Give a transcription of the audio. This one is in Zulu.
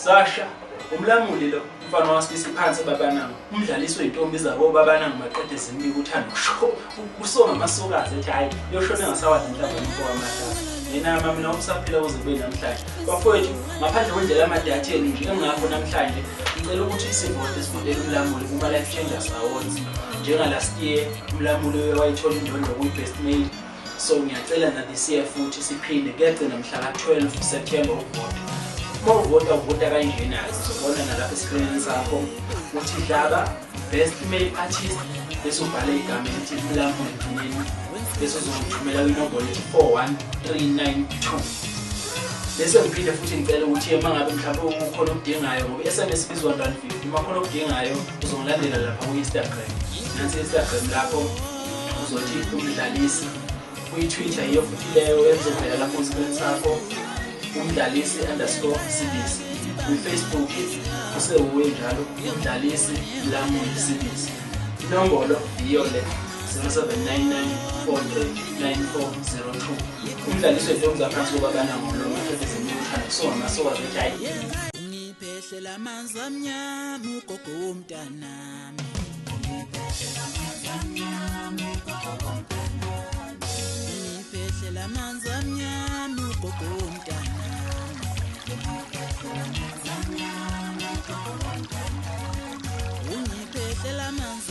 Sasha umlamuli lo umfana waSibisi phansi babananga umdlalisi wey'ntombi zabo babananga maqede zimnike uthando kusonga amasokazi ethi hhayi yoshona engasawadla inhlamba umfo wamahlaba yena mina usaphila kuze kube namhlanje. Bafowethu, ngaphandle kwendlela yamadatha enu nje engakho namhlanje, ngicela ukuthi sivote, sivotele umlamuli kuma-Life Changers Awards. Njenga-last year umlamuli wayithola indondo kuyi-best male, so ngiyacela na this year futhi siphinde. Kuyagcina mhla ka-12 September ukuvota. Uma uvota, uvota kanjena-ke, uzobona nalapha esikrinini sakho uthi dlaba best male artist, bese ubhale igama elithi Mlamuli ekugcineni, bese uzothumela kwinombolo ethi 41392. Bese ngiphinde futhi ngicela ukuthi uma ngabe mhlawumbe ukhona okudingayo, ngoba i-SMS ibizwa 150, uma khona okudingayo uzongilandela lapha ku-Instagram. Nansi i-Instagram lapho, uzothi umdlalisi. Kwi-Twitter yiyo futhi leyo ezovela lapho kwisikrini sakho, umdlalisi_Sibisi. Kwi-Facebook kusewuwe njalo, umdlalisi Mlamuli Sibisi. Inombolo yiyo le, 0799 439402. Umdlalisi wey'ntombi zaphansi kobabanango lo, maqede zimnike uthando kusonga amasokazi ethi hhayi. Ungiphehlela amanzi amnyama ugogo womntanami. Ungiphehlela amanzi amnyama ugogo womntanami. Ungiphehlela amanzi.